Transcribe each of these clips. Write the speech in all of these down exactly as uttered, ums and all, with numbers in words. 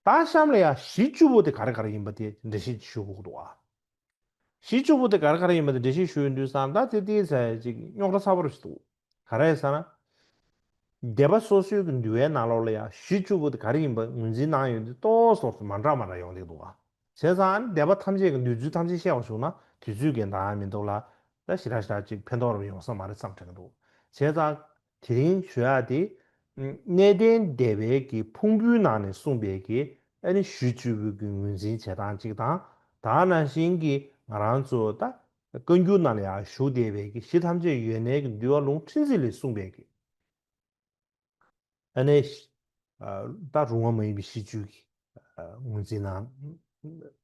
ད་གཤམ་ལ་ཡ་བཞི་བཅུ་པོ་དེ་ག་རེ་ག་རེ་ཡིན་པ་དེ་འགྲེལ་བཤད་ཅིག་ཞུ་དགོས་ཀྱི་འདུག་ཨ། བཞི་བཅུ་པོ་དེ་ག་རེ་ག་རེ་ཡིན་པ་དེ་འགྲེལ་བཤད་ཞུ་ཡོང་དུས་ཙང་ད་དེ་དེའི་ཚེ་ཅིག་རྙོག་དྲ་ཚ་པོ་རུ་ཞིག་འདུག་ག་རེ་ཟེར་ན། སྡེ་པ་སོ་སོའི་གི་འདུལ་བའི་ནང་ལོགས་ལ་ཡང་བཞི་བཅུ་པོ་དེ་ག་རེ་ཡིན་པ་ངོས་འཛིན་གནང་ཡོང་དུས་ཏོག་ཙམ་མ་འདྲ་མ་འདྲ་ཡོང་གི་འདུག་ག་བྱས་ཙང་ཨ་ནི་སྡེ་པ་ཐམས་ཅད་ཀྱི་འདོད་ཚུལ་ཐམས་ཅད་བཤད་པ་བྱུང་ན་དུས་ཚོད་ཀྱི་འདང་མི་འདུག་ལ། ད་ཞེ་དྲག་ཞེ་དྲག་ཅིག་ཕན་ཐོགས་རབ་ཡོང་ས་མ་རེད་བསམ་དྲན་གྱི་འདུག་བྱས་ཙང་དེ་རིང་ཞུ་ཡག་དེ། གནས་བརྟན་སྡེ་པའི་གི་ཕུང་པོའི་ནང་ནས་གསུངས་པའི་གི་ཨ་ནི་བཞི་བཅུ་པོའི་གི་ངོས་འཛིན་བྱེད་སྟངས་གཅིག་དང་། ད་ནང་བཞིན་གྱི་ང་རང་ཚོ་ད་བཀའ་འགྱུར་ནང་ལ་ཡང་བཞུགས་བསྡད་པའི་གི་གཞི་ཐམས་ཅད་ཡོད་གནས་ཀྱི་འདུལ་བ་ལུང་ཁྲིད་འཛིན་ལས་གསུངས་པའི་གི་ཨ་ནི་ད་རུང་བ་མ་ཡིན་པའི་བཞི་བཅུ་གི་ངོས་འཛིན་གནང་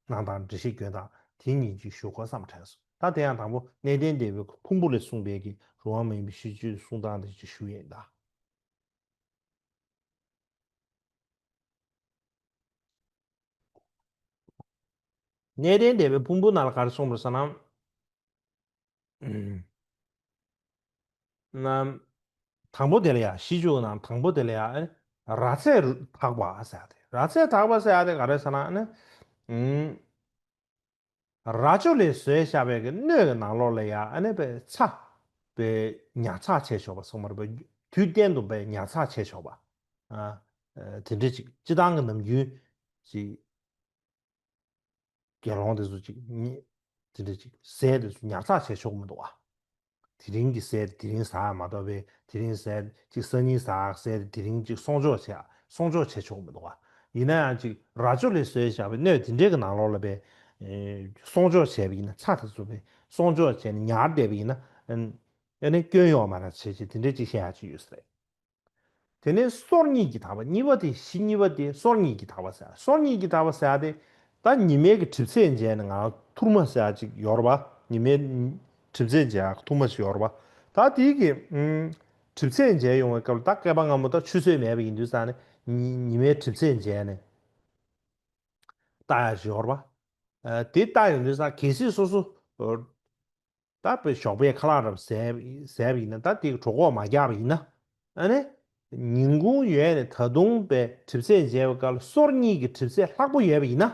གནང་སྟངས་འགྲེལ་བཤད་སྐྱོན་སྟངས་དེ་གཉིས་ཅིག་ཞུ་དགོས་བསམ་དྲན་སོང་། ད་དེ་ཡང་དང་པོ་གནས་བརྟན་སྡེ་པའི་ཕུང་པོ་ལས་གསུངས་པའི་གི་རུང་བ་མ་ཡིན་པའི་བཞི་བཅུའི་གསུང་སྟངས་དེ་ཅིག་ཞུ་ཡས་ཡིན་ད། གནས་བརྟན་སྡེ་པའི་ཕུང་པོ་ནང་ལ་ག་རེ་གསུངས་པ་རེད་ཟེར་ན། ཨུམ། ན། དང་པོ་དེ་ལ་ཡ་བཞི་བཅུ་ནང་དང་པོ་དེ་ལ་ཡ་ཨ་ནི་ར་ཚད་དག་པ་ཟེར་ཡ་དེ། ར་ཚད་དག་པ་ཟེར་ཡ་དེ་ག་རེ་ཟེར་ན་ཨ་ནི། ཨུམ། རྭ་ཅོ་ལས་བཟོས་བཞག་པའི་གི་སྣོད་ཀྱི་ནང་ལོགས་ལ་ཡ་ཨ་ནི་པའི་ཚྭ། པའི་ཉར་ཚགས་བྱས་ཆོག་པ་སོང་མ་རེད་པ། དུས་གཏན་དུ་པའི་ཉར་ཚགས་བྱས་ཆོག་པ། ཨ། དེ་འདྲ་ཅིག་སྤྱི་བཏང་གི་ནམ་རྒྱུན་ཅིག་དགེ་སློང་དེ་ཚོ་ཅིག་ཉེ། དེ་འདྲ་ཅིག་ཟས་དེ་ཚོ་ཉར་ཚགས་བྱས་ཆོག་གི་མི་འདུག་ཨ། དེ་རིང་གི་ཟས་དེ་རིང་ཟ་ཡ་མ་གཏོགས་པའི་དེ་རིང་ཟས་ཅིག་སང་ཉིན་ཟ་ཡ་ཟས་དེ་དེ་རིང་ཅིག་སྲུང་སྐྱོབ་བྱས་སྲུང་སྐྱོབ་བྱས་ཆོག་གི་མི་འདུག་ཨ། ཡིན་ན་ཡང་ཅིག་རྭ་ཅོ་ལས་བཟོས་བཞག་པའི་སྣོད་དེ་འདྲའི་གི་ནང་ལོགས་ལ་པའི་སྲུང་སྐྱོབ་བྱས་པ་ཡིན་ན། ཚྭ་དེ་ཚོ་པའི་སྲུང་སྐྱོབ་བྱས་ནས་ཉར་བསྡད་པ་ཡིན་ན། ཨ་ནི་སྐྱོན་ཡོད་མ་རེད་བྱས་བྱས་དེ་འདྲའི་ཅིག་བཤད་ཡ་ཅིག་ཡོད་ས་རེད། དེ་ནས་སོར་གཉིས་ཀྱིས་དག་པ། གཉིས་པ་དེ་བཞི་གཉིས་པ་དེ་སོར་གཉིས་ཀྱིས་དག་པ་ཟེར། སོར་གཉིས་ཀྱིས་དག་པ་ཟེར་ཡ་དེ། ད་ཉི་མའི་གི་གྲིབ་ཚད་འཇལ་ནས་ང་ཐུར་མ་ཟེར་ཡ་ཅིག་ཡོད་རེད་པ། ཉི་མའི་གྲིབ་ཚད་འཇལ་ཡ་ཐུར་མ་ཞིག་ཡོད་རེད་པ། ད་དེའི་གི་ཨུམ། གྲིབ་ཚད་འཇལ་ཡོང་བའི་སྐབས་ལ་ད་སྐེད་པ་སྔ་མོ་ད་ཆུ་ཚོད་མེད་པ་ཡིན་དུས་ཙང་ནས་ཉི་ཉི་མའི་གྲིབ་ཚད་འཇལ་ནས་བལྟ་ཡ་ཞིག་ཡོད་རེད་པ། ཨ། དེ་བལྟ་ཡོང་དུས་ཙང་གལ་སྲིད་སོ་སོ། ད་པའི་ཞོགས་པའི་ཁ་ལག་རབ་ཟས་ཟས་པ་ཡིན་ན། ད་དེ་གྲོད་ཁོག་མ་རྒྱགས་པ་ཡིན་ན། ཨ་ནི། ཉིན་གུང་ཡོལ་ནས་ད་དུང་པའི་གྲིབ་ཚད་འཇལ་བའི་སྐབས་ལ་སོར་གཉིས་ཀྱི་གྲིབ་ཚད་ལྷག་པོ་ཡོད་པ་ཡིན་ན།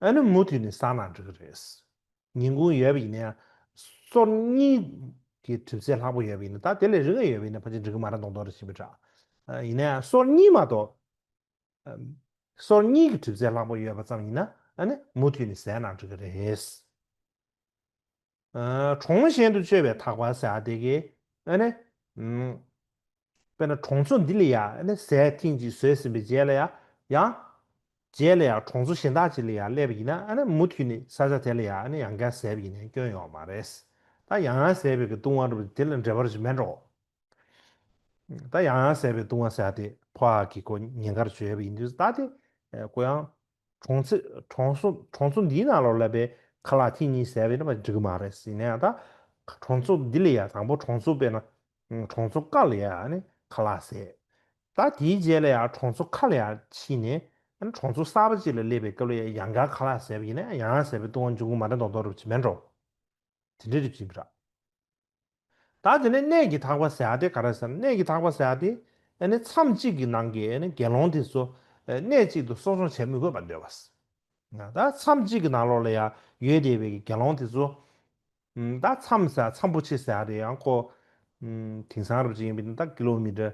ཨ་ནི་མུ་མཐུད་ནས་བཟས་ན་འགྲིག་གི་རེད། ཉིན་གུང་ཡོལ་བ་ཡིན་ན་ཡང་། སོར་གཉིས་ཀྱི་གྲིབ་ཚད་ལྷག་པོ་ཡོད་པ་ཡིན་ན། ད་དེ་ལས་རིང་བ་ཡོད་པ་ཡིན་ན་ཕལ་ཆེར་འགྲིག་གི་མ་རེད་མདོག་མདོག་རེད་བྱེད་པའི་འདྲ། ཡིན་ན་ཡང་སོར་གཉིས་མ་གཏོགས། སོར་གཉིས་ཀྱི་གྲིབ་ཚད་ལྷག་པོ་ཡོད་པ་ཙམ་ཡིན་ན་ཨ་ནི་མུ་མཐུད་ནས་བཟས་ན་འགྲིག་གི་རེད། ཨ། གྲོང་གཞན་དུ་སྤྱོད་པའི་ཐག་པ་ཟེར་ཡ་དེ་གི་ཨ་ནི། ཨུམ། དཔེར་ན་གྲོང་ཚོ་འདི་ལ་ཡ་ཨ་ནི་ཟས་ཐེངས་གཅིག་བཟས་ཟིན་པའི་རྗེས་ལ་ཡ། ཡང་། རྗེས་ལ་ཡ་གྲོང་ཚོ་གཞན་དག་ཅིག་ལ་ཡ་སླེབས་པ་ཡིན་ན་ཨ་ནི་མུ་མཐུད་ནས་ས་ཆ་དེ་ལ་ཡ་ཨ་ནི་ཡང་བསྐྱར་བཟས་པ་ཡིན་ན་སྐྱོན་ཡོད་མ་རེད། ད་ཡང་ཡང་བཟས་པའི་གི་ལྟུང་བ་འགྲོ་བ་དེ་ལ་འབྲེལ་བ་རེ་ཞིག་མེད་འགྲོ། ད་ཡང་ཡང་བཟས་པའི་ལྟུང་བ་ཟེར་ཡ་དེ་ཕོ་བ་གི་ཁོ་ཉེན་ཁར་བྱོས་པ་ཡིན་དུས་ད་དེ་ཁོ་ཡང་གྲོང་ཚོ་གྲོང་ཚོ་གྲོང་ཚོ་འདིའི་ནང་ལོགས་ལ་པའི་ཁ་ལག་ཐེངས་གཉིས་བཟས་པ་ཡིན་ན་མ་འགྲིག་གི་མ་རེད། ཡིན་ན་ཡང་ད་གྲོང་ཚོ་འདི་ལ་ཡ་དང་པོ་གྲོང་ཚོ་དཔེར་ན་གྲོང་ཚོ་ཀ་ལ་ཡ་ནི་ཁ་ལག་བཟས། ད་དེའི་རྗེས་ལ་ཡ་གྲོང་ཚོ་ཁ་ལ་ཡ་ཕྱིན་ནས་གྲོང་ཚོ་གསར་པ་ཅིག་ལ་སླེབས་པའི་སྐབས་ལ་ཡ་ཡང་བསྐྱར་ཁ་ལག་བཟས་པ་ཡིན་ན་ཡང་ཡང་བཟས་པའི་ལྟུང་བ་འཇུག་གི་མ་རེད་མདོག་མདོག་རེད་བྱེད་མེད་འགྲོ། དེ་འདྲའི་རིགས་ཡིན་པ་རེད། ད་དེ་ནས་གནས་ཀྱི་ཐག་པ་ཟེར་ཡ་དེ་ག་རེ་ཟེར་ན། གནས་ཀྱི་ཐག་པ་ཟེར་ཡ་དེ་ཨ་ནི་མཚམས་གཅིག་གི་ནང་གི་ཨ་ནི་དགེ་སློང་དེ་ཚོ་གནས་གཅིག་ཏུ་གསོ་སྐྱོང་བྱེད་མི་དགོས་པར་འདོད་པ། ད་མཚམས་གཅིག་གི་ནང་ལོགས་ལ་ཡ་ཡོད་བསྡད་པའི་དགེ་སློང་དེ་ཚོ། ད་མཚམས་ཟེར་མཚམས་པོ་ཆེ་ཟེར་ཡ་དེ་ཡང་ཁོ། དེང་སང་རབ་ཅིག་ཡིན་པ་ཡིན་ན་ད་ཀི་ལོ་མི་ཊར།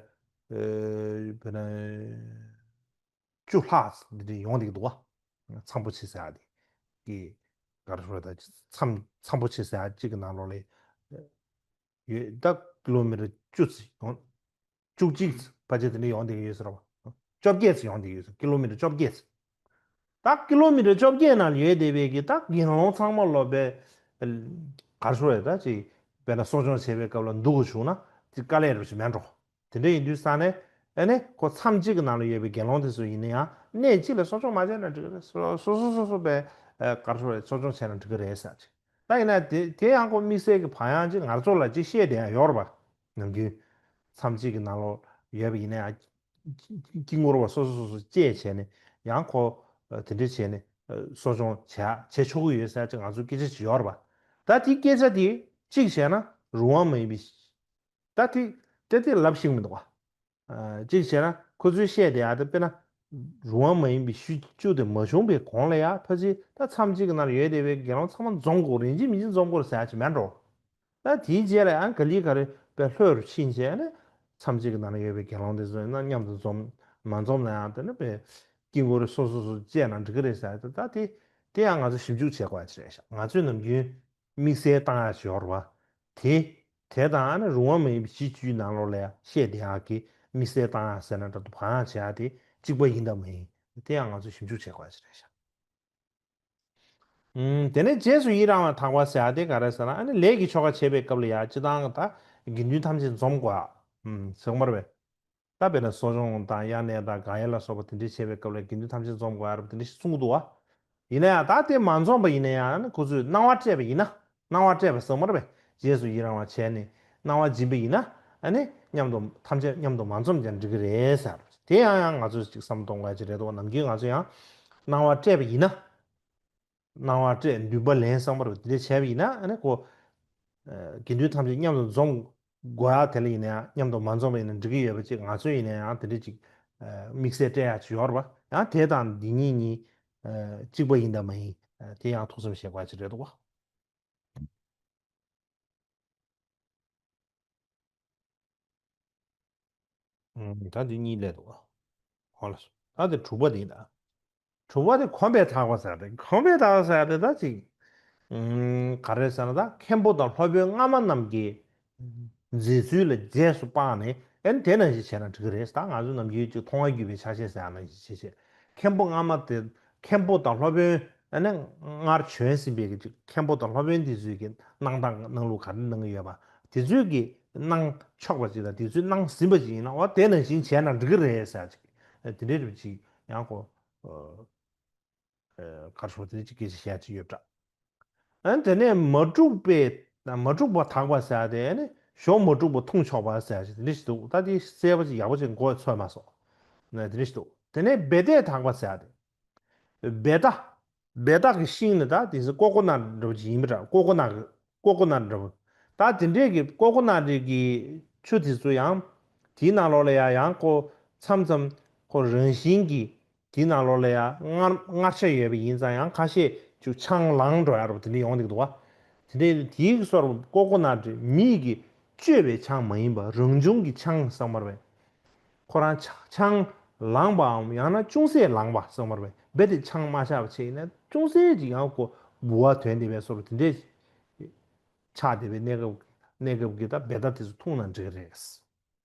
དཔེར་ན། བཅུ་ལྷག་འདི་འདྲ་ཡོང་བསྡད་ཀྱི་འདུག་བ། མཚམས་པོ་ཆེ་ཟེར་ཡ་དེ་གི་ག་རེ་ཞུ་དགོས་རེད། ད་མཚམས་མཚམས་པོ་ཆེ་ཟེར་ཡ་གཅིག་གི་ནང་ལོགས་ལ་ཡོད། ད་ཀི་ལོ་མི་ཊར་བཅུ་ཙམ་ཡོང་། བཅུ་གཅིག་ཙམ་ཕལ་ཆེར་དེ་འདྲ་ཡོང་བསྡད་ཀྱི་ཡོད་ཟེར་བ། བཅོ་བརྒྱད་ཙམ་ཡོང་བསྡད་ཀྱི་ཡོད་ཟེར། ཀི་ལོ་མི་ཊར་བཅོ་བརྒྱད་ཙམ། ད་ཀི་ལོ་མི་ཊར་བཅོ་བརྒྱད་ནང་ལ་ཡོད་བསྡད་པའི་གི་ད་དགེ་སློང་ཚང་མ་ལོ་པའི་ག་རེ་ཞུ་དགོས་རེད། ད་ཅིག་དཔེར་ན་གསོ་སྐྱོང་བྱེད་པའི་སྐབས་ལ་འདུག་གི་བྱུང་ན་དེ་དཀའ་ལས་རེད་ཅིག་མེད་འགྲོ། དེ་འདྲ་ཡིན་དུས་ཙང་ནས་ཨ་ནི་ཁོ་མཚམས་གཅིག་གི་ནང་ལ་ཡོད་པའི་དགེ་སློང་དེ་ཚོ་ཡིན་ན་ཡང་གནས་གཅིག་ལ་གསོ་སྐྱོང་མ་བྱས་ན་འགྲིག་གི་རེད། སོ་སོ་སོ་སོ་པའི་ཨ་ག་རེ་ཞུ་དགོས་རེད། གསོ་སྐྱོང་བྱས་ན་འགྲིག་གི་རེད་ཟེར་ཅིག་ད་ཡིན་ན་དེ་དེ་ཡང་ཁོ་དམིགས་བསལ་གྱི་བག་ཡངས་ཅིག་ང་ཚོ་ལ་ཅིག་བཤད་བསྡད་ཡ་ཡོད་རེད་པ། ནམ་རྒྱུན་མཚམས་གཅིག་གི་ནང་ལོགས་ཡོད་པ་ཡིན་ན་ཡང་སྐྱིད་ངོར་བ་སོ་སོ་སོ་སོ་བཅད་བྱས་ནས་ཡང་ཁོ་དེ་འདྲ་བྱས་ནས་གསོ་སྐྱོང་བྱས་བྱས་ཆོག་གི་ཡོད་ཟེར་ཅིག་ང་ཚོ་སྐད་ཆ་ཅིག་ཡོད་རེད་པ། ད་དེ་སྐད་ཆ་དེ་གཅིག་བྱས་ན་རུང་བ་མ་ཡིན་པའི། ད་དེ་དེ་དེ་ལབ་ཤེས་མི་འདུག་བ། ཨ། གཅིག་བྱས་ན་ཁོ་ཚོས་བཤད་བསྡད་ཡ་དེ་དཔེར་ན། རུང་བ་མ་ཡིན་པའི་གཞི་བཅུ་དེ་མ་བྱུང་པའི་གོང་ལ་ཡང་ཕལ་ཆེར་ད་མཚམས་གཅིག་གི་ནང་ལ་ཡོད་བསྡད་པའི་དགེ་སློང་ཚང་མ་འཛོམས་དགོས་རེད། ཡིན་གཅིག་མིན་གཅིག་འཛོམས་དགོས་རེད་ཟེར་ཡ་ཅིག་མེད་འགྲོ། ད་དེའི་རྗེས་ལ་ཡང་ག་ལེ་ག་རེ་དཔེ་ལྷོད་རུ་ཕྱིན་བྱས་ནས་མཚམས་གཅིག་གི་ནང་ལ་ཡོད་པའི་དགེ་སློང་དེ་ཚོ་ཡིན་ན་མཉམ་དུ་འཛོམས། མ་འཛོམས་ན་ཡང་དེ་ནི་དཔེ་དཀྱིལ་འཁོར་སོ་སོ་སོ་བཅད་ན་འགྲིག་གི་རེད་ཟེར་ཡ་དེ། ད་དེ་དེ་ཡང་ང་ཚོ་ཞིབ་འཇུག་བྱེད་དགོས་ཡ་ཅིག་རེད་ཤག་ང་ཚོས་ནམ་རྒྱུན་དམིགས་བསལ་བཏང་ཡ་ཅིག་ཡོད་རེད་བ། དེ་དེ་དང་ཨ་ནི་རུང་བ་མ་ཡིན་པའི་གཞི་བཅུའི་ནང་ལོགས་ལ་ཡང་བཤད་བསྡད་ཡག་གི་དམིགས་བསལ་བཏང་ཡག་ཟེར་ན་འདྲ་འདུག་བག་ཡངས་བྱེད་ཡག་དེ་གཅིག་པ་ཡིན་དང་མ་ཡིན། དེ་ཡང་ང་ཚོས་ཞིབ་འཇུག་བྱེད་དགོས་ཡ་ཅིག་རེད་ཤག་ཨུམ། དེ་ནས་རྗེས་སུ་ཡི་རང་བ་དག་པ་ཟེར་ཡག་དེ་ག་རེ་ཟེར་ན། ཨ་ནི་ལས་ཀྱི་ཆོ་ག་བྱེད་པའི་སྐབས་ལ་ཡང་སྤྱིར་བཏང་གི་ད་དགེ་འདུན་ཐམས་ཅད་འཛོམས་དགོས་ཡ། ཨུམ། ཟེར་གྱི་མ་རེད་པས། ད་དཔེར་ན་གསོ་སྦྱོང་དང་དབྱར་གནས་དང་དགག་དབྱེ་ལ་སོགས་པ་དེ་འདྲ་བྱེད་པའི་སྐབས་ལ་དགེ་འདུན་ཐམས་ཅད་འཛོམས་དགོས་ཡ་རབས་དེ་འདྲ་ཞིག་གསུང་གི་འདུག་བ། ཡིན་ན་ཡང་ད་དེ་མ་འཛོམས་པ་ཡིན་ན་ཡང་ཨ་ནི་ཁོ་ཚོས་གནང་བ་སྤྲད་པ་ཡིན་ན། གནང་བ་སྤྲད་པ་ཟེར་གྱི་མ་རེད་པས། རྗེས་སུ་ཡི་རང་བ་བྱས་ནས་གནང་བ་སྦྱིན་པ་ཡིན་ན། ཨ་ནི་མཉམ་དུ་ཐམས་ཅད་མཉམ་དུ་མ་འཛོམས་ཀྱང་འགྲིག་གི་རེད་ཟེར། དེ་ཡང་ཡང་ང་ཚོས་ཅིག་བསམ་བློ་གཏོང་དགོས་ཡ་ཅིག་རེད་འདུག་བ། ནམ་རྒྱུན་ང་ཚོ་ཡང་གནང་བ་སྤྲད་པ་ཡིན་ན། གནང་བ་སྤྲད་འདུན་པ་ལེན་བསམ་པ་རེད་པ། དེ་འདྲ་བྱས་པ་ཡིན་ན་ཨ་ནི་ཁོ། ཨ། དགེ་འདུན་ཐམས་ཅད་མཉམ་དུ་འཛོམས་དགོས་ཡ་དེ་ལ་ཡིན་ན་ཡང་མཉམ་དུ་མ་འཛོམས་པ་ཡིན་ན་འགྲིག་གི་ཡོད་པ་ཅིག་ང་ཚོས་ཡིན་ན་ཡང་དེ་འདྲ་ཅིག་ཨ། དམིགས་བསལ་སྤྲད་ཡ་ཅིག་ཡོད་རེད་པ། ཡང་དེ་དང་འདི་གཉིས་གཉིས། ཨ། གཅིག་པ་ཡིན་དང་མ་ཡིན། ཨ། དེ་ཡང་ཐུགས་བསམ་བཞེས་དགོས་ཡ་ཅིག་རེད་འདུག་བ། ཨུམ། ད་འདི་གཉིས་སླེབས་འདུག་བ། ཧོ་ལགས་སོ། ད་འདི་དྲུག་པ་འདི་ཡིན་ད། དྲུག་པ་དེ་གོམས་པས་དག་པ་ཟེར་ཏེ། གོམས་པས་དག་པ་ཟེར་ཏེ་ད་ཅིག་ཨུམ། ག་རེ་ཟེར་ན། ད་མཁན་པོ་དང་སློབ་དཔོན་སྔ་མ་རྣམས་ཀྱི་མཛད་ཚུལ་ལ་རྗེས་སུ་དཔག་ནས་ཨ་ནི་དེ་ནང་བཞིན་བྱས་ན་འགྲིག་གི་རེད། ད་ང་ཚོ་ནམ་རྒྱུན་ཅིག་མཐོང་བ་བརྒྱུད་པའི་ཕྱག་བཞེས་ཟེར་ཡ་ནང་བཞིན་བྱས་བྱས། མཁན་པོ་སྔ་མ་དེ། མཁན་པོ་དང་སློབ་དཔོན་ཨ་ནི་སྔར་བྱོན་ཟིན་པའི་གི་ཅིག་མཁན་པོ་དང་སློབ་དཔོན་དེ་ཚོའི་གི་གནང་སྟངས་གནང་ལུགས་ག་རེ་གནང་གི་ཡོད་པ། དེ་ཚོའི་གི་གནང་ཆོག་པ་ཅིག་དང་དེ་ཚོས་གནང་ཟིན་པ་ཅིག་ཡིན་ན། འོ་དེ་ནང་བཞིན་བྱས་ན་འགྲིག་གི་རེད་ཟེར་ཅིག་དེ་འདྲའི་རིགས་ཅིག་ཡང་ཁོ། ཨ། ཨ། ག་རེ་ཞུ། དེ་འདྲ་ཅིག་སྐད་ཆ་བཤད་ཅིག་ཡོད་པ་འདྲ། ཨ་ནི་དེ་ནས་མ་གྲུབ་པའི། མ་གྲུབ་པ་དག་པ་ཟེར་ཡ་དེ་ཨ་ནི་གཞོགས་མ་གྲུབ་པ་འཐུང་ཆོག་པ་ཟེར་ཡ་ཅིག་དེ་འདྲ་ཞིག་འདུག་ད་དེ་གསལ་པོ་ཅིག་ཡག་པོ་ཅིག་མགོ་ཚོས་མ་སོང་། ཨ། དེ་འདྲ་ཞིག་འདུག་དེ་ནས་བེ་ཏའི་དག་པ་ཟེར་ཡ་དེ། བེ་ཏ། བེ་ཏ་གི་ཤིང་ནི་ད་དེ་ཚོ་ཀོ་ཀོ་ནཊ་འདྲ་པོ་ཅིག་ཡིན་པ་འདྲ། ཀོ་ཀོ་ནཊ་གི། ཀོ་ཀོ་ནཊ་འདྲ་པོ། ད་དེ་འདྲས་ཀྱི་ཀོ་ཀོ་ནཊ་གི་ཆུ་དེ་ཚོ་ཡང་དེའི་ནང་ལོགས་ལ་ཡང་ཡང་ཁོ་མཚམས་མཚམས་ཁོ་རང་བཞིན་གྱིས་དེའི་ནང་ལོགས་ལ་ཡང་མངར་མངར་ཆ་ཡོད་པ་ཡིན་ཙང་ཡང་ཁ་ཤས་ཅིག་ཆང་ལངས་འགྲོ་ཡ་འདྲ་པོ་དེ་འདྲས་ཡོང་བསྡད་ཀྱི་འདུག་བ། དེ་འདྲས་དེའི་སོར་ཀོ་ཀོ་ནཊ་མིས་ཀྱི་བཅོས་པའི་ཆང་མ་ཡིན་པ་རང་བྱུང་གི་ཆང་ཟེར་གྱི་མ་རེད་པས། ཁོ་རང་ཆ་ཆང་ལངས་པའམ་ཡང་ན་ཅུང་ཟད་ལངས་པ་ཟེར་གྱི་མ་རེད་པས། རྦད་དེ་ཆང་མ་ཆགས་པ་བྱས་ཡིན་ན་ཅུང་ཟད་ཅིག་ཡང་ཁོ་འབུ་བ་ཐོན་བསྡད་པའི་སོར་དེ་འདྲས་ཆགས་བསྡད་པའི་གནས་སྐབས། གནས་སྐབས་ཀྱི་ད་བེ་ཏ་དེ་ཚོ་འཐུང་ན་འགྲིག་གི་རེད་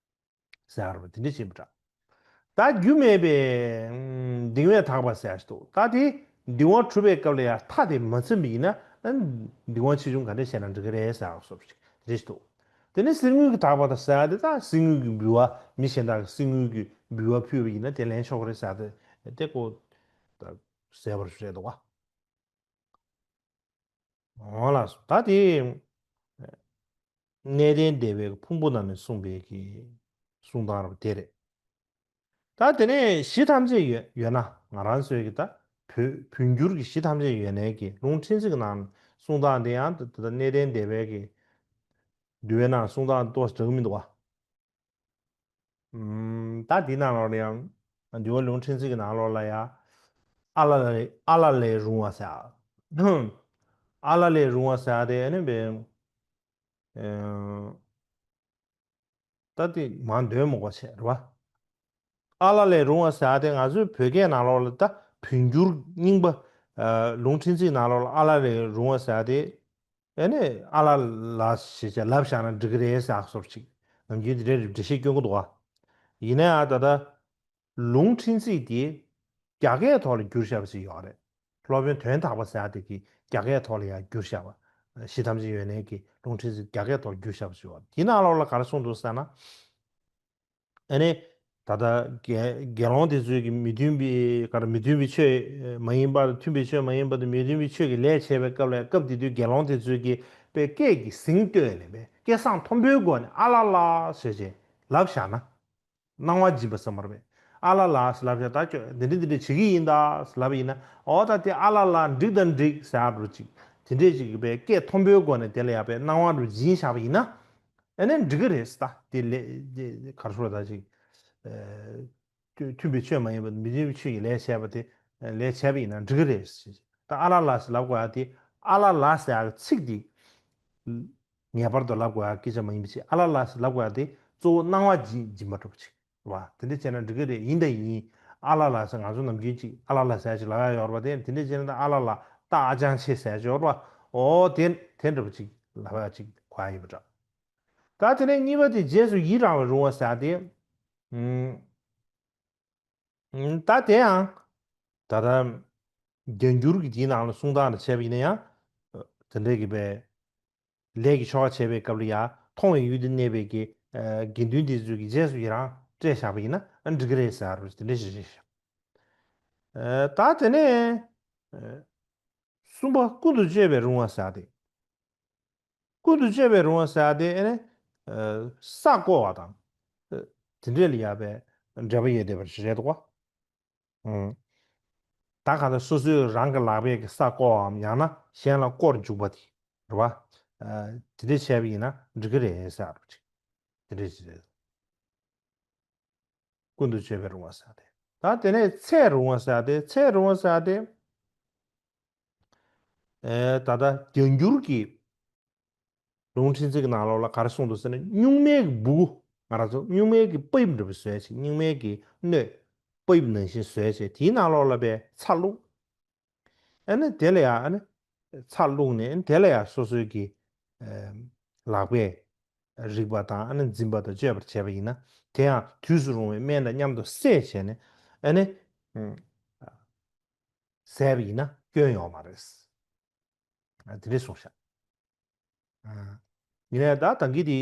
ཟེར་བ་དེ་འདྲས་བྱེད་པ་འདྲ། ད་རྒྱུ་མེད་པའི་གདིང་བས་དག་པ་ཟེར་ཡ་ཞིག་འདུག་ད་དེ་གདིང་བ་གྲུབ་པའི་སྐབས་ལ་ཡང་མཐའ་དེ་མ་ཚིམ་པ་ཡིན་ན་གདིང་བ་ཆེ་ཆུང་ག་འདྲས་བྱས་ན་འགྲིག་གི་རེད་ཟེར་བ་སོགས་ཤིག་རེ་ཞིག་འདུག་དེ་ནས་གསེར་དངུལ་གྱི་དག་པ་དང་ཟེར་ཡ་དེ། ད་གསེར་དངུལ་གྱི་འབུལ་བ། མི་གཞན་དག་གིས་གསེར་དངུལ་གྱི་འབུལ་བ་ཕུལ་བ་ཡིན་ན་དེ་ལེན་ཆོག་གི་རེད་ཟེར་ཡ་དེ། དེ་ཀོ་ད་ཟེར་བ་རེད་འདུག་བ། འོ་ལགས་སོ། ད་དེ་གནས་བརྟན་སྡེ་པའི་ཕུང་པོ་ནང་ནས་གསུངས་པའི་གི་གསུང་སྟངས་རབ་དེ་རེད། ད་དེ་ནས་གཞི་ཐམས་ཅད་ཡོད་ཡོད་ན། ང་རང་ཚོའི་གི་ད་བོད་བོད་འགྱུར་གྱི་གཞི་ཐམས་ཅད་ཡོད་ནའི་གི་ལུང་ཕྲན་ཚེགས་ནང་གསུང་སྟངས་དེ་ཡང་ད་ད་གནས་བརྟན་སྡེ་པའི་གི་འདུལ་བའི་ནང་གསུང་སྟངས་ཏོག་ཙམ་འདྲ་གི་མི་འདུག་བ། ཨུམ། ད་འདི་ནང་ལོགས་ལ་ཡང་འདུལ་བ་ལུང་ཕྲན་ཚེགས་ཀྱི་ནང་ལོགས་ལ་ཡང་ཨ་ལ་ལས་ཨ་ལ་ལས་རུང་བ་ཟེར། ཨ་ལ་ལས་རུང་བ་ཟེར་དེ་ཨ་ནི་བས། ཨེ། ད་དེ་མ་འདོན་མོ་གོ་ཆེ་རེད་བ། ཨ་ལ་ལས་རུང་བ་ཟེར་དེ་ང་ཚོའི་བོད་སྐད་ནང་ལོགས་ལ་ད་བོད་འགྱུར་རྙིང་པ། ཨ། ལུང་ཕྲན་ཚེགས་ནང་ལོགས་ལ་ཨ་ལ་ལས་རུང་བ་ཟེར་དེ། ཨེ་ནས་ཨ་ལ་ལ་ཞེས་བྱ་ལབ་བཞག་ན་འགྲིག་གི་རེད་ཟེར་ཨ་སོར་ཅིག་ནམ་རྒྱུན་དེ་འདྲའི་འགྲེལ་བཤད་སྐྱོན་གྱི་འདུག་བ། ཡིན་ན་ཡང་ད་ལྟ་ལུང་ཕྲན་ཚེགས་དེ་རྒྱ་སྐད་ཐོག་ལ་བསྒྱུར་བཞག་པ་ཞིག་ཡོད་རེད། སློབ་དཔོན་དོན་དག་པ་ཟེར་ཡ་དེ་གི་རྒྱ་སྐད་ཐོག་ལ་ཡང་བསྒྱུར་བཞག་པ། གཞི་ཐམས་ཅད་ཡོད་ནའི་གི་ལུང་ཕྲན་ཚེགས་རྒྱ་སྐད་ཐོག་ལ་བསྒྱུར་བཞག་པ་ཞིག་ཡོད་རེད། དེ་ནང་ལོགས་ལ་ག་རེ་གསུངས་འདུག་ཟེར་ན། ཨ་ནི། ད་ལྟ་དགེ་དགེ་སློང་དེ་ཚོས་ཀྱི་མི་མཐུན་པའི་ག་རེ་མི་མཐུན་པའི་ཆོས་མ་ཡིན་པ་དང་མཐུན་པའི་ཆོས་མ་ཡིན་པ་དང་མི་མཐུན་པའི་ཆོས་ཀྱི་ལས་བྱས་པའི་སྐབས་ལ་སྐབས་དེ་དུས་དགེ་སློང་དེ་ཚོས་ཀྱི་དཔེ་སྐད་ཀྱི་ཟིང་བཏོན་ནས་དཔེ་སྐད་གསང་མཐོན་པོའི་སྒོ་ནས་ཨ་ལ་ལ་ཟེར་བྱས་ལབ་བཞག་ན། གནང་བ་སྦྱིན་པ་ཟེར་མ་རེད་པས། ཨ་ལ་ལ་ཟེར་ལབ་བཞག་ད་ཁྱོད་འདི་འདྲ་འདི་འདྲ་བྱེད་ཀྱི་ཡིན་ད་ཟེར་ལབ་པ་ཡིན་ན། འོ་ད་དེ་ཨ་ལ་ལ་འགྲིག་དང་འགྲིག་ཟེར་འགྲོ་ཅིག་དེ་འདྲས་ཅིག་གི་དཔེ་སྐད་མཐོན་པོའི་སྒོ་ནས་དེ་ལ་ཡ་དཔེ་གནང་བ་འགྲོ་སྦྱིན་བཞག་པ་ཡིན་ན། ཨ་ནི་འགྲིག་གི་རེད་ད། དེ་ལས་དེ་ག་རེ་ཞུ་ད་ཅིག་ཨེ། མཐུན་པའི་ཆོས་མ་ཡིན་པ་མི་མཐུན་པའི་ཆོས་ཀྱི་ལས་བྱས་པ་དེ་ལས་བྱས་པ་ཡིན་ན་འགྲིག་གི་རེད། ད་ཨ་ལ་ལ་ཟེར་ལབ་དགོས་ཡ་དེ་ཨ་ལ་ལ་ཟེར་ཡ་གི་ཚིག་དེ་ངེས་པར་དུ་ལབ་དགོས་ཡ་སྐད་ཆ་མ་ཡིན་པ་ཅིག་ཨ་ལ་ལ་ཟེར་ལབ་དགོས་ཡ་དེ་གཙོ་བོ་སྣང་བ་འབྱིན་འབྱིན་པ་འགྲུབ་པ་ཅིག་བ། དེ་འདྲ་བྱས་ན་འགྲིག་གི་རེད། ཡིན་དང་ཡིན། ཨ་ལ་ལ་ཟེར་ང་ཚོ་ནམ་རྒྱུན་ཅིག་ཨ་ལ་ལ་ཟེར་ཅིག་ལབ་ཡ་ཡོད་རེད་པ། དེ་དེ་འདྲ་བྱས་ན་ད་ཨ་ལ་ལ་ད་ཨ་ཅང་ཆེ་ཟེར་ཅིག་ཡོད་རེད་པ། འོ་དེ་དེ་འདྲ་པོ་ཅིག་ལབ་ཡ་ཅིག་གོ་ཡ་ཡིན་པ་འདྲ། ད་དེ་ནས་གཉིས་པ་དེ་རྗེས་སུ་ཡི་རང་བའི་རུང་བ་ཟེར་ཡ་དེ། ཨུམ། ཨུམ། ད་དེ་ཡང་ད་ལྟ་བརྒྱ་འགྱུར་གྱི་དེའི་ནང་ལ་གསུང་སྟངས་ལ་བྱས་པ་ཡིན་ན་ཡང་དེ་འདྲའི་གི་པའི་ལས་ཀྱི་ཆོ་ག་བྱེད་པའི་སྐབས་ལ་ཡང་མཐོང་བའི་ཡུལ་དུ་གནས་པའི་གི་དགེ་འདུན་དེ་ཚོས་ཀྱི་རྗེས་སུ་ཡི་རང་སྤྲད་བཞག་པ་ཡིན་ན་འགྲིག་གི་རེད་ཟེར་བ་དེ་འདྲ་ཞིག་རེད་ཤག་ད་དེ་ནས་གསུམ་པ་ཀུན་ཏུ་སྤྱོད་པའི་རུང་བ་ཟེར་ཏེ། ཀུན་ཏུ་སྤྱོད་པའི་རུང་བ་ཟེར་ཏེ་ཨེ་ནི་ས་བརྐོ་བ་དང་དེ་འདྲས་ལ་ཡ་བའི་འབྲེལ་བ་ཡོད་བསྡད་པ་རེད་འདུག་ག་ད་ག་ད་སོ་སོའི་རང་གི་ལག་པས་ཀྱི་ས་བརྐོ་བའམ་ཡང་ན་གཞན་ལ་བརྐོར་འཇུག་པ་དེ་རེད་བ། དེ་འདྲས་བྱས་པ་ཡིན་ན་འགྲིག་གི་རེད་ཟེར་བ་ཅིག་དེ་འདྲས་ཅིག་རེད། ཀུན་ཏུ་སྤྱོད་པའི་རུང་བ་ཟེར་ཏེ། ད་དེ་ནས་ཚེ་རུང་བ་ཟེར་ཏེ་ཚེ་རུང་བ་ཟེར་ཏེ། ཨེ་ད་ལྟ་བརྒྱ་འགྱུར་གྱི་ལུང་ཕྲན་ཚེགས་ཀྱི་ནང་ལོགས་ལ་ག་རེ་གསུངས་འདུག་ཟེར་ན་སྨྱུག་མའི་གི་སྦུ་གུ་ང་རང་ཚོ་སྨྱུག་མའི་གི་པིབ་འདྲ་པོ་བཟོས་ཅིག་སྨྱུག་མའི་གི་སྣོད་པིབ་ནང་བཞིན་བཟོས་ཅིག་དེའི་ནང་ལོགས་ལ་པའི་ཚྭ་བླུགས། ཨ་ནི་དེ་ལ་ཡང་ཨ་ནི་ཚྭ་བླུགས་ནས་དེ་ལ་ཡང་སོ་སོའི་གི་ལག་པས་རིག་པ་དང་ཨ་ནི་འཛིན་པ་དང་སྤྱོད་པར་བྱས་པ་ཡིན་ན་དེ་ཡང་དུས་སུ་རུང་བའི་སྨན་དང་མཉམ་དུ་བསྲེས་བྱས་ནས་ཨ་ནི་ཟས་པ་ཡིན་ན་སྐྱོན་ཡོད་མ་རེད། དེ་འདྲས་གསུངས་ཤག་ཡིན་ནའི་ད་ད་གིན་དེ་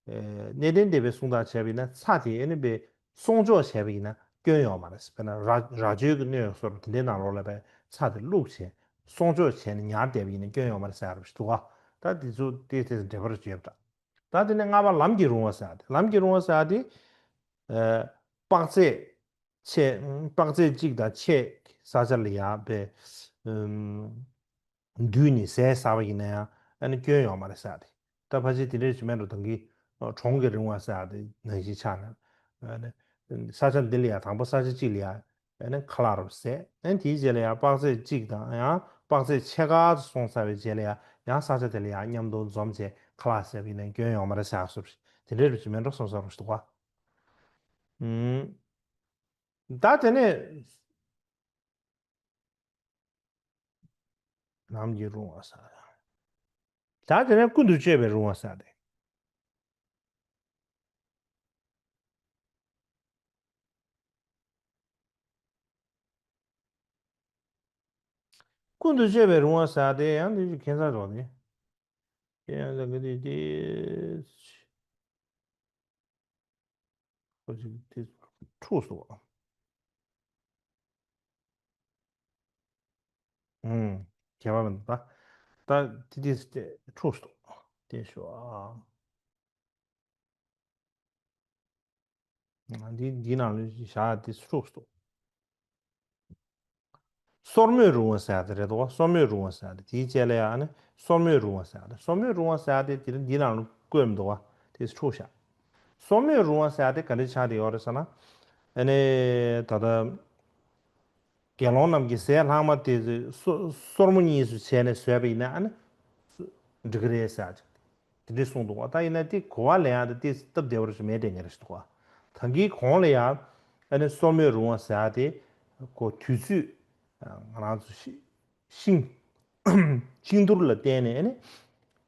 གནས་བརྟན་སྡེ་པའི་གསུང་དང་བྱས་པ་ཡིན་ན་ཚྭ་དེ་ཨ་ནི་པའི་སྲུང་སྐྱོབ་བྱས་པ་ཡིན་ན་སྐྱོན་ཡོད་མ་རེད། དཔེར་ན་ར་ར་ཅོའི་གི་སྣོད་སོགས་དེ་འདྲའི་ནང་ལོགས་ལ་པའི་ཚྭ་དེ་བླུགས་བྱས་སྲུང་སྐྱོབ་བྱས་ནས་ཉར་བསྡད་པ་ཡིན་ན་སྐྱོན་ཡོད་མ་རེད་ཟེར་ཡ་རེད་འདུག་ག་ད་དེ་ཚོ་དེ་དེ་འབྲེལ་བ་རེ་བྱེད་པ་འདྲ། ད་དེ་ནས་ལྔ་པ་ལམ་གྱི་རུང་བ་ཟེར་ཡ་དེ་ལམ་གྱི་རུང་བ་ཟེར་ཡ་དེ་དཔག་ཚད་ཆེ་དཔག་ཚད་གཅིག་དང་ཆེ་ས་ཆ་ལ་ཡ་པའི་བསྡུས་ནས་ཟས་ཟ་བ་ཡིན་ན་ཡང་ཨ་ནི་སྐྱོན་ཡོད་མ་རེད་ཟེར་ཏེ། ད་ཕལ་ཆེར་དེ་འདྲའི་ཞུ་མེད་འགྲོ་དང་གི་གྲོང་གི་རིང་བ་ཟེར་ཏེ་ནང་བཞིན་ཆགས་ནས་ཨ་ནི་ས་ཆ་འདི་ལ་ཡང་དང་པོ་ས་ཆ་གཅིག་ལ་ཡང་ཨ་ནི་ཁ་ལག་རུ་ཟས། ཨ་ནི་དེའི་རྗེས་ལ་ཡང་དཔག་ཚད་གཅིག་དང་ཡང་དཔག་ཚད་ཕྱེད་ཀ་ཙམ་སོང་ཚར་བའི་རྗེས་ལ་ཡང་ཡང་ས་ཆ་དེ་ལ་ཡང་མཉམ་དུ་འཛོམས་བྱས་ཁ་ལག་ཟས་པ་ཡིན་ན་སྐྱོན་ཡོད་མ་རེད་ཟེར་སོ། དེ་འདྲའི་རུ་ཞུ་མེད་འགྲོ་སོང་ས་རུ་ཞུ་དུ་བ། ད་དེ་ནས། ལམ་གྱི་རུང་བ་ཟེར། ད་དེ་ནས་ཀུན་ཏུ་སྤྱོད་པའི་རུང་བ་ཟེར་ཏེ། ཀུན་ཏུ་སྤྱོད་པའི་རུང་བ་ཟེར་ཏེ་ཡང་དེ་ཚོ་ཁྱད་མཚར་དོག་ནི། དེ་ཡང་ལ་ག་དེ་དེ། ཁོ་ཅིག་དེ་འཁྲུགས་སོང་། ཨུམ། ཁྱད་པར་མི་འདུག་ད། ད་དེ་དེ་དེ་འཁྲུགས་སོང་། དེ་ཤོག་ཨ། འདི་འདི་ནང་ལ་བཞག་དེ་འཁྲུགས་སོང་། སོར་མོས་རུང་བ་ཟེར་ཡ་དེ་རེད་དོ། སོར་མོས་རུང་བ་ཟེར་ཡ་དེ་དེའི་རྗེས་ལ་ཡང་ནི་སོར་མོས་རུང་བ་ཟེར་ཡ་དེ། སོར་མོས་རུང་བ་ཟེར་ཡ་དེ་དེ་རིང་འདི་ནང་ལ་བཀོད་མི་འདུག་བ། དེ་འཁྲུགས་ཤག་སོར་མོས་རུང་བ་ཟེར་ཡ་དེ་ག་འདྲ་ཆགས་བསྡད་ཡོད་རེད་ཟེར་ན། ཨ་ནི་ད་ལྟ་དགེ་སློང་རྣམས་ཀྱི་ཟས་ལྷག་མ་དེ་སོ་སོར་མོ་གཉིས་སུ་བྱས་ནས་བཟོས་པ་ཡིན་ན་ཨ་ནི་འགྲིག་གི་རེད་ཟེར་ཡ་ཅིག་དེ་འདྲས་གསུངས་འདུག་བ། ད་ཡིན་ན་དེ་གོ་བ་ལེན་ཡག་དེ་དེ་སྟབས་བདེ་བ་རེ་ཞིག་མེད་དྲན་གྱི་རེ་ཞིག་འདུག་བ། ད་གིན་གོང་ལ་ཡང་ཨ་ནི་སོར་མོས་རུང་བ་ཟེར་ཡག་དེ་གོ་དུས་ཚོད་ང་རང་ཚོ་ཤི་ཤིང་ཤིང་དུར་ལ་བརྟེན་ནས་ཨ་ནི་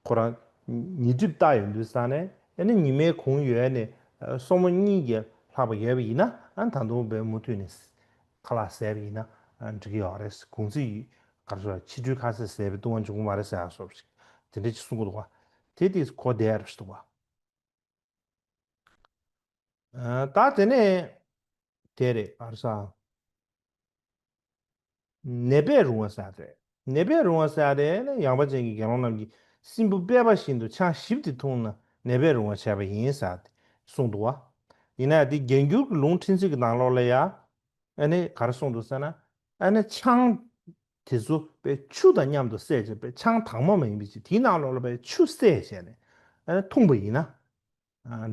ཁོ་རང་ཉི་གྲིབ་བཏགས་ཡོང་དུས་ས་ནས་ཨ་ནི་ཉི་མའི་གུང་ཡོལ་ནས་སོར་མོ་གཉིས་ཀྱི་ལྷག་པ་ཡོད་པ་ཡིན་ན་ཨ་ནི་ད་དུང་བའི་མུ་མཐུད་ནས་ཁ་ལག་ཟས་པ་ཡིན་ན་འགྲིག་གི་ཡོད་རེད། གུང་ཚིགས་ག་རེ་ཟེར་ཕྱི་དྲོའི་ཁ་ཟས་ཟས་པའི་ལྟུང་བ་འཇུག་གི་མ་རེད་ཟེར་ཡག་སོགས་ཤིག་དེ་འདྲ་ཅིག་གསུང་གི་འདུག་བ། དེ་དེ་གོ་བདེ་རེ་ཞིག་འདུག་བ། ད་དེ་ནས་དེ་རེད་ཨར་ས། ནད་པས་རུང་བ་ཟེར་རེད། ནད་པས་རུང་བ་ཟེར་རེད་ན་ཡངས་པ་ཅན་གྱི་དགེ་སློང་རྣམས་ཀྱིས་སྲིན་བུ་པད་པ་བཞིན་དུ་ཆང་ཞིབ་ཏུ་འཐུངས་ན་ནད་པས་རུང་བ་བྱས་པ་ཡིན་ཟེར་ཏེ་གསུངས་འདུག་བ། ཡིན་ན་ཡང་དེ་རྒྱན་འགྱུར་གྱི་ལུང་ཕྲན་ཚེགས་ཀྱི་ནང་ལོགས་ལ་ཡ། ཨ་ནི་ག་རེ་གསུངས་འདུག་ཟེར་ན། ཨ་ནི་ཆང་དེ་ཚོ་པའི་ཆུ་དང་མཉམ་དུ་བསྲེས་བྱས་པའི་ཆང་དྭངས་མ་མ་ཡིན་པའི་ཆུ་དེའི་ནང་ལོགས་ལ་པའི་ཆུ་བསྲེས་བྱས་ནས་ཨ་ནི་འཐུངས་པ་ཡིན་ན་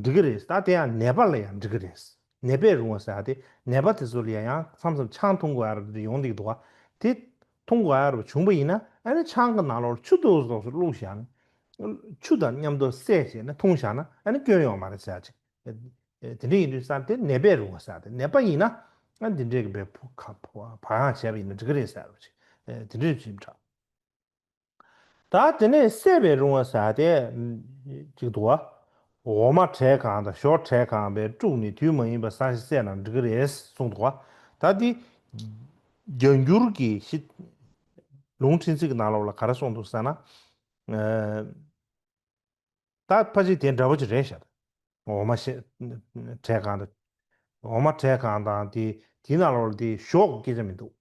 འགྲིག་གི་རེད། ད་དེ་ཡང་ནད་པ་ལ་ཡང་འགྲིག་གི་རེད། ནད་པས་རུང་བ་ཟེར་ཡ་དེ་ནད་པ་དེ་ཚོ་ལ་ཡང་ཡང་མཚམས་མཚམས་ཆང་འཐུང་དགོས་ཡ་རབ་དེ་ཡོང་བསྡད་འདུག་ག་དེ་འཐུང་དགོས་ཡ་རབ་བྱུང་པ་ཡིན་ན་ཨ་ནི་ཆང་གི་ནང་ལོགས་ཆུ་ཏོག་ཙམ་བླུགས་བཞག་ན་ཆུ་དང་མཉམ་དུ་བསྲེས་བྱས་ནས་འཐུང་བཞག་ན་ཨ་ནི་སྐྱོན་ཡོང་མ་རེད་ཟེར་ཡ་ཅིག་དེ་འདྲ་ཡིན་དུས་ཙང་དེ་ནད་པས་རུང་བ་ཟེར་ཡ་དེ་ནད་པ་ཡིན་ན་ཨ་འདི་འདྲའི་གི་བའི་བུ་ཁ་བག་ཡངས་བྱས་པ་ཡིན་ན་འགྲིག་གི་རེད་ཟེར་བ་ཅིག་དེ་འདྲའི་བྱིན་འདྲ། ད་དེ་ནས་བསད་པས་རུང་བ་ཟེར་ཏེ་གཅིག་འདུག་བ། འོ་མ་བྲེགས་གང་དང་ཞོ་བྲེགས་གང་བས་དཀྲུགས་ནས་དུས་མ་ཡིན་པར་བསང་ཞིང་བསྲེགས་ན་འགྲིག་གི་རེད་གསུངས་འདུག་བ། ད་འདི་བརྒྱ་འགྱུར་གྱི་ཤི་ལུང་ཕྲན་ཚེགས་ཀྱི་ནང་ལོགས་ལ་ག་རེ་གསུངས་འདུག་ཟེར་ན། ད་ཕལ་ཆེར་དེ་འདྲ་པོ་ཅིག་རེད་ཤག་འོ་མ་ཤེ་བྲེགས་གང་དང་། འོ་མ་བྲེགས་གང་དང་དེ་དེའི་ནང་ལོགས་ལ་དེ་ཞོག་སྐད་ཆ་མི་འདུག་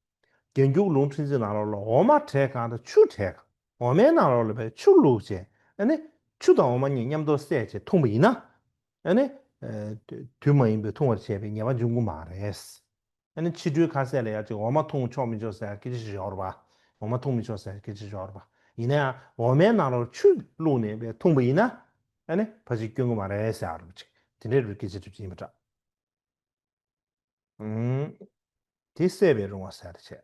རྒྱན་འགྱུར་ལུང་ཕྲན་ཚེགས་ནང་ལོགས་ལ་འོ་མ་བྲེགས་གང་དང་ཆུ་བྲེགས་གང་། འོ་མའི་ནང་ལོགས་ལ་བའི་ཆུ་བླུགས་བྱས་ཨ་ནི་ཆུ་དང་འོ་མ་གཉིས་མཉམ་དུ་བསྲེས་བྱས་འཐུངས་པ་ཡིན་ན་ཨ་ནི་དུས་མ་ཡིན་པའི་འཐུང་བར་བྱེད་པའི་ཉེས་པ་འབྱུང་གི་མ་རེད། ཨ་ནི་ཕྱི་དྲོའི་ཁ་ཟས་ལ་ཡ་ཅིག་འོ་མ་འཐུང་ཆོག་མི་ཆོག་ཟེར་སྐད་ཆ་ཞིག་ཡོད་རེད་པ། འོ་མ་འཐུང་མི་ཆོག་ཟེར་སྐད་ཆ་ཞིག་ཡོད་རེད་པ། ཡིན་ན་ཡང་འོ་མའི་ནང་ལོགས་ཆུ་བླུགས་ནས་བས་འཐུང་པ་ཡིན་ན་ཨ་ནི་ཕལ་ཆེར་སྐྱོན་གྱི་མ་རེད་ཟེར་ཡ་རེད་པ་ཅིག་དེ་འདྲའི་རུ་སྐད་ཆ་གྲུབ་ཀྱི་ཡིན་པ་འདྲ། ཨུམ། དེ་བསད་པས་རུང་བ་ཟེར་བྱས།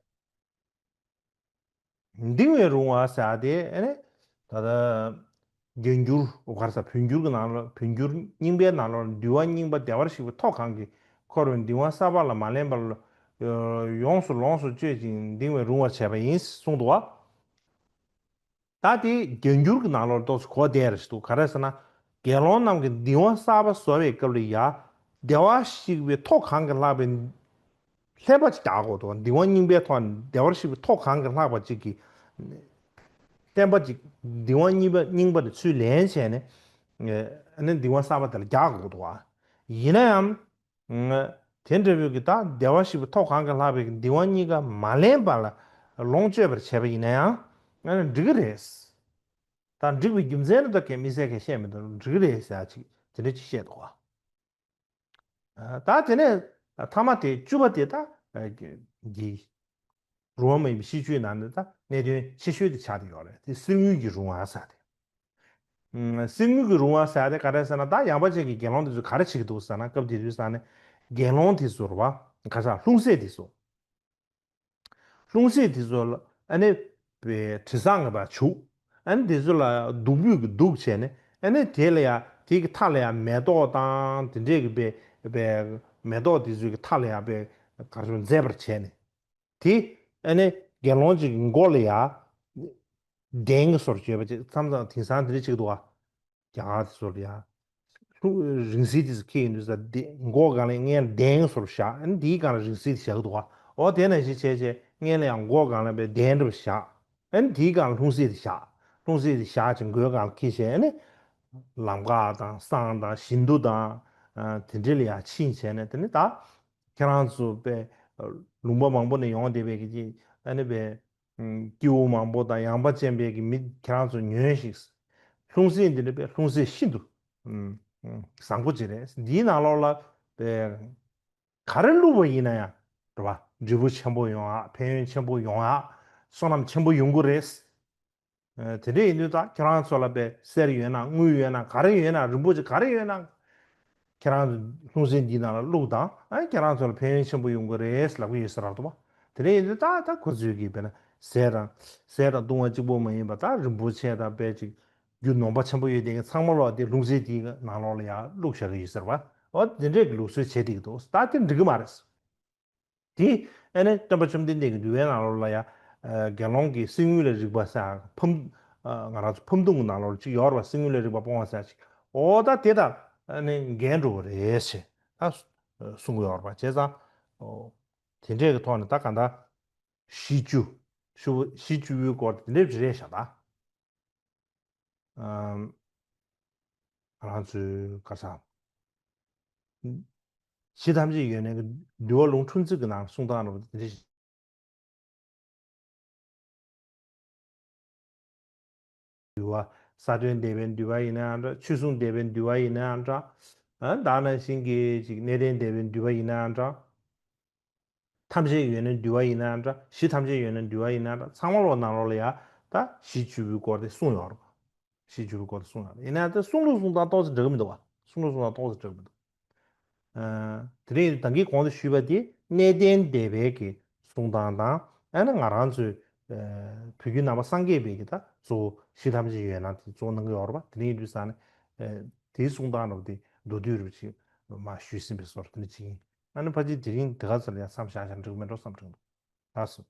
འདིང་བས་རུང་བ་ཟེར་ཏེ་ཨ་ནི་ད་ལྟ་རྒྱན་འགྱུར་ག་རེ་ཟེར་བོད་འགྱུར་གྱི་ནང་ལ་བོད་འགྱུར་རྙིང་པའི་ནང་ལ་འདུལ་བ་རྙིང་པ་བདེ་བར་གཤེགས་པའི་ཐོག་གང་གིས་འཁོར་བའི་འདུལ་བ་གསར་པ་ལ་མ་ལེན་པར་ཡོངས་སུ་ལོངས་སུ་སྤྱོད་ཅིང་འདིང་བས་རུང་བར་བྱས་པ་ཡིན་གསུངས་འདུག་བ། ད་དེ་རྒྱན་འགྱུར་གྱི་ནང་ལོགས་ཏོག་ཙམ་གོ་བདེ་རེ་ཞིག་འདུག་ག་རེ་ཟེར་ན་དགེ་སློང་རྣམས་ཀྱིས་འདུལ་བ་གསར་པ་བཟོ་བའི་སྐབས་ལ་ཡ་བདེ་བར་གཤེགས་པའི་ཐོག་གང་གིས་ལྷག་པའི་ལྷན་པ་ཅིག་རྒྱག་དགོས་འདུག་འདུལ་བ་རྙིང་པའི་ཐོག་ནས་བདེ་བར་གཤེགས་པའི་ཐོག་གང་གིས་ལྷག་པ་ཅིག་གིས་ལྷན་པ་ཅིག་འདུལ་བ་རྙིང་པ་རྙིང་པ་དེ་ཚུར་ལེན་བྱས་ནས་ཨ་ནི་འདུལ་བ་གསར་པ་དེ་ལ་རྒྱག་དགོས་འདུག་ཡིན་ན་ཡང་དེ་འདྲ་བོའི་གི་ད་བདེ་བར་གཤེགས་པའི་ཐོག་གང་གིས་ལྷག་པའི་འདུལ་བ་རྙིང་པ་མ་ལེན་པ་ལ་ལོངས་སྤྱོད་པར་བྱས་པ་ཡིན་ན་ཡང་འགྲིག་གི་རེད། ད་འགྲིག་པའི་རྒྱུ་མཚན་ནི་ད་གས་མི་ཟེར་གས་བཤད་མི་འདུག་འགྲིག་གི་རེད་ཟེར་ཡ་ཅིག་དེ་འདྲ་ཅིག་བཤད་འདུག་ག་ད་དེ་ནས་ཐ་མ་དེ་བཅུ་པ་དེ་ད་གི་རུང་བ་མ་ཡིན་པའི་ཤིས་བརྗོད་ནང་ནས་ད་གནད་དོན་ཆེ་ཤོས་དེ་ཆགས་བསྡད་ཡོད་རེད་དེ་གསེར་དངུལ་གྱི་རུང་བ་ཟེར་ཏེ། གསེར་དངུལ་གྱི་རུང་བ་ཟེར་ཡ་དེ་ག་རེ་ཟེར་ན་ད་ཡངས་པ་ཅན་གྱི་དགེ་སློང་དེ་ཚོས་ག་རེ་བྱེད་ཀྱི་འདུག་ཟེར་ན་སྐབས་དེ་དུས་ས་ནས་དགེ་སློང་དེ་ཚོ་རེད་བ་ག་ས་ལྷུང་བཟེད་དེ་ཚོ། ལྷུང་བཟེད་དེ་ཚོ་ལ་ཨ་ནི་པའི་དྲི་བཟང་གི་བ་བྱུག་ཨ་ནི་དེ་ཚོ་ལ་བདུག་སྤོས་ཀྱི་བདུག་བྱས་ནས་ཨ་ནི་དེ་ལ་ཡ་དེ་གི་མཐའ་ལ་ཡ་མེ་ཏོག་དང་དེ་འདྲས་ཀྱི་པའི་པའི་མེ་ཏོག་དེ་ཚོའི་གི་མཐའ་ལ་ཡ་པའི་ག་རེ་མཛེས་པར་བྱས་ནས། དེ་ཨ་ནི་དགེ་སློང་གཅིག་གི་མགོ་ལ་ཡ་གདན་གྱི་བཟོ་འདྲ་བྱས་པ་ཅིག་མཚམས་མཚམས་དེང་སང་དེ་འདྲ་ཅིག་འདུག་བ། རྒྱ་གར་དེ་ཚོ་ལ་ཡ། ལྷུང་རིང་བསྲེལ་དེ་ཚོ་འཁྱེར་ཡོང་དུས་ས་དེ་མགོ་སྒང་ལ་སྔོན་ལ་གདན་གྱི་བཟོ་འདྲ་བཞག་ཨ་ནི་དེའི་སྒང་ལ་རིང་བསྲེལ་དེ་བཞག་གི་འདུག་བ། འོ་དེ་ནང་བཞིན་བྱས་བྱས་སྔོན་ལ་ཡང་མགོ་སྒང་ལ་པའི་གདན་འདྲ་བ་བཞག་ཨ་ནི་དེའི་སྒང་ལ་ལྷུང་བཟེད་དེ་བཞག་ལྷུང་བཟེད་དེ་བཞག་ཅིང་མགོའི་སྒང་ལ་འཁྱེར་བྱས་ཨ་ནི། ལམ་ཁ་དང་བསང་དང་བཞི་མདོ་དང་། དེ་འདྲ་ལ་ཡང་ཕྱིན་བྱས་ནས་དེ་ནི་ད། ཁྱེད་རང་ཚོ་དཔེ། ལུང་པ་མང་པོ་ནས་ཡོང་བསྡད་པའི་གི་ཅིག་ཨ་ནི་དཔེ། སྐྱེ་བོ་མང་པོ་དང་ཡངས་པ་ཅན་པའི་གི་མི་ཁྱེད་རང་ཚོ་ཉོན་ཞིག་ལྷུང་བཟེད་འདི་འདྲ་དཔེ་ལྷུང་བཟེད་ཤིན་ཏུ། བཟང་པོ་ཅིག་རེད། འདིའི་ནང་ལོགས་ལ་དཔེ། ག་རེ་བླུགས་པ་ཡིན་ན་ཡང་རེད་བ། འབྲས་བུ་ཆེན་པོ་ཡོང་ཡག་ཕན་ཡོན་ཆེན་པོ་ཡོང་ཡག་བསོད་ནམས་ཆེན་པོ་ཡོང་གི་རེད། དེ་འདྲ་ཡིན་དུས་ད་ཁྱེད་རང་ཚོ་ལ་དཔེ་གསེར་ཡོད་ན་དངུལ་ཡོད་ན་ག་རེ་ཡོད་ན་རིན་པོ་ཆེ་ག་རེ་ཡོད་ན། ཁྱེད་རང་ཚོ་ལྷུང་བཟེད་འདིའི་ནང་ལ་བླུགས་དང་ཨ་ཁྱེད་རང་ཚོ་ལ་ཕན་ཡོན་ཆེན་པོ་ཡོང་གི་རེད་ལབ་ཀྱི་ཡོད་ས་རེད་འདུག་བ། དེ་འདྲ་ཡིན་དུས་ད་ད་ཁོ་ཚོས་ཀྱིས་དཔེར་ན་གསེར་དང་གསེར་དང་བཏུང་བ་གཅིག་པོ་མ་ཡིན་པ་ད་རིན་པོ་ཆེ་དང་དཔེ་ཅིག་རྒྱུ་ནོམ་པ་ཆེན་པོ་ཡོད་དེ་ཚང་མ་ལོག་དེ་ལྷུང་བཟེད་དེའི་ནང་ལོགས་ལ་ཡང་བླུགས་བཞག་གི་ཡོད་ཟེར་བ། འོ་དེ་འདྲས་ཀྱི་ལུགས་སྲོལ་བྱེད་བསྡད་ཀྱི་འདུག་ད་དེ་འགྲིག་གི་མ་རེད། དེ་ཨ་ནི་སྟོན་པ་བཅོམ་ལྡན་འདས་ཀྱི་འདུལ་བའི་ནང་ལོགས་ལ་ཡང་དགེ་སློང་གིས་གསེར་དངུལ་ལ་རིག་པ་ཟེར་ཕམ། ང་རང་ཚོ་ཕམ་ཐུང་གི་ནང་ལོགས་ལ་གཅིག་ཡོད་རེད་པ། གསེར་དངུལ་ལ་རིག་པ་སྤོང་བ་ཟེར་ཅིག་འོ་ད་དེ་ད་ཨ་ནི་འགལ་འགྲོ་གི་རེད་ཞེས་ད་གསུང་གི་ཡོད་རེད་པ། བྱས་ཙང་དེ་འདྲས་ཀྱི་ཐོག་ནས་ད་ག་ད་བཞི་བཅུ། བཞི་བཅུ་པོའི་སྐོར་དེ་འདྲས་རེད་ཤག་ད། ང་རང་ཚོའི་ག་ས། གཞི་ཐམས་ཅད་ཡོད་ནས་འདུལ་བ་ལུང་ཕྲན་ཚེགས་ཀྱི་ནང་གསུང་སྟངས་རེད་པ། དེ་འདྲ་ཞིག་འདུལ་བ་ས་བོན་འདེབས་པའི་འདུལ་བ་ཡིན་ན་འདྲ། ཆོས་སྲུང་འདེབས་པའི་འདུལ་བ་ཡིན་ན་འདྲ། ད་ནང་བཞིན་གྱི་ཅིག་གནས་བརྟན་འདེབས་པའི་འདུལ་བ་ཡིན་ན་འདྲ། ཐམས་ཅད་ཡོད་ནས་འདུལ་བ་ཡིན་ན་འདྲ། གཞི་ཐམས་ཅད་ཡོད་ནས་འདུལ་བ་ཡིན་ན་འདྲ། ཚང་མ་ལོག་ནང་ལོགས་ལ་ཡ་ད་གཞི་བཅུ་པོའི་སྐོར་དེ་གསུངས་ཡོད་རེད། གཞི་བཅུ་པོའི་སྐོར་དེ་གསུངས་ཡོད་རེད། ཡིན་ན་ད་གསུང་ལུགས་གསུང་སྟངས་ཏོག་ཙམ་འདྲ་གི་མི་འདུག་བ། གསུང་ལུགས་གསུང་སྟངས་ཏོག་ཙམ་འདྲ་གི་མི་འདུག་ཨ་དེ་རིང་ད་གིན་གོང་དུ་ཞུས་པ་དེ་གནས་བརྟན་སྡེ་པའི་གི་གསུང་སྟངས་དང་། ཨ་ནི་ང་རང་ཚོའི་ཨ་བོད་བརྒྱུད་ནང་པ་སངས་རྒྱས་པའི་གི་ད་གཙོ་བོ་གཞི་ཐམས་ཅད་ཡོད་སྣང་དེ་གཙོ་བོ་གནང་གི་ཡོད་རེད་པ། དེ་རིང་དུས་ས་ནས་ཨ་དེའི་གསུང་སྟངས་རུ་དེ་མདོ་སྡུད་རུ་ཅིག་མ་ཞུས་ཟིན་པའི་བཟོ་འདྲ་དེ་འདྲ་ཅིག་ཡིན། ཨ་ནི་ཕལ་ཆེར་དེ་རིང་དེ་ག་ཚོད་ལ་ཡང་མཚམས་བཞག་བཞག་འགྲིག་མེད་འགྲོ་བསམ་དྲན་འདུག་ད་སོ།